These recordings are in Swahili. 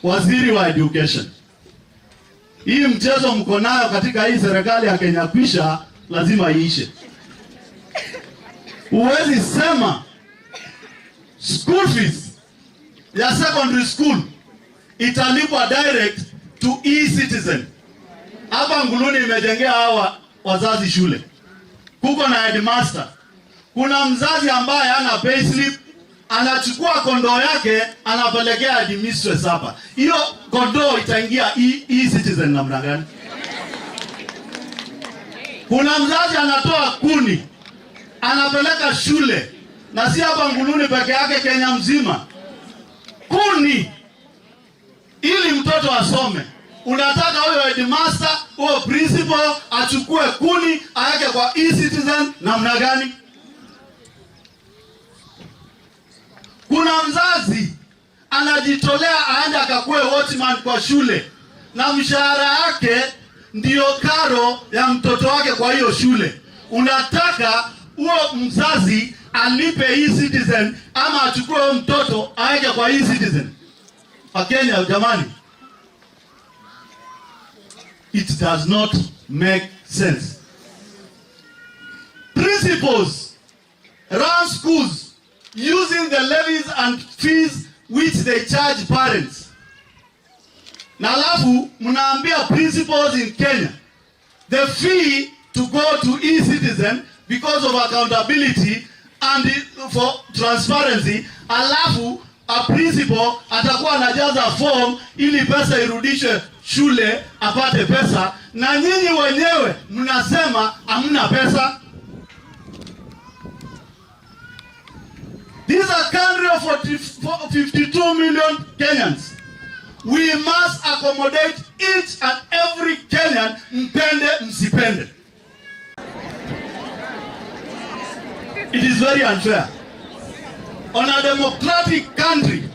Waziri wa Education, hii mchezo mko nayo katika hii serikali ya Kenya Kwisha lazima iishe. Huwezi sema school fees ya secondary school italipwa direct to e-citizen. Hapa Nguluni imejengea hawa wazazi shule, kuko na headmaster. Kuna mzazi ambaye hana payslip, anachukua kondoo yake anapelekea headmistress hapa. Hiyo kondoo itaingia e-citizen namna gani? Kuna mzazi anatoa kuni anapeleka shule, na si hapa Nguluni peke yake, Kenya mzima, kuni ili mtoto asome. Unataka huyo headmaster, huyo principal achukue kuni aweke kwa e-citizen namna gani? Kuna mzazi anajitolea aende akakuwe watchman kwa shule na mshahara yake ndiyo karo ya mtoto wake kwa hiyo shule. Unataka huo mzazi alipe e-citizen ama achukue huo mtoto aweke kwa e-citizen? Wakenya jamani, it does not make sense. Principals run schools using the levies and fees which they charge parents. Na alafu mnaambia principals in Kenya the fee to go to e-citizen because of accountability and for transparency. Alafu a principal atakuwa anajaza form ili pesa irudishwe shule apate pesa, na nyinyi wenyewe mnasema hamna pesa. This is a country of 52 million Kenyans. We must accommodate each and every Kenyan, mpende msipende. It is very unfair. On a democratic country,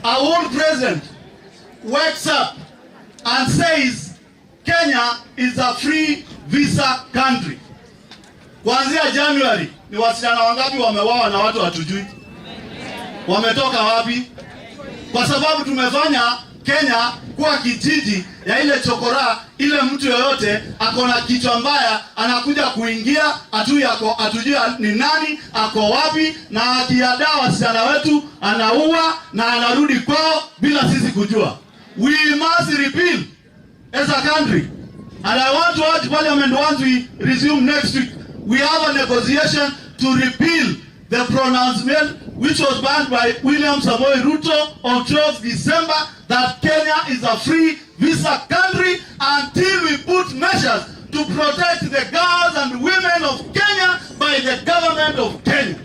our own president wakes up and says Kenya is a free visa country. Kuanzia January ni wasichana wangapi wamewawa na watu hatujui wametoka wapi? Kwa sababu tumefanya Kenya kuwa kijiji ya ile chokora, ile mtu yoyote ako na kichwa mbaya anakuja kuingia, hatujui ni nani, ako wapi, na akiadaa wasichana wetu anaua na anarudi kwao bila sisi kujua. We must repeal as a country. And I want to urge Parliament, once we resume next week, we have a negotiation to repeal the pronouncement which was banned by William Samoei Ruto on 12 December that Kenya is a free visa country until we put measures to protect the girls and women of Kenya by the government of Kenya.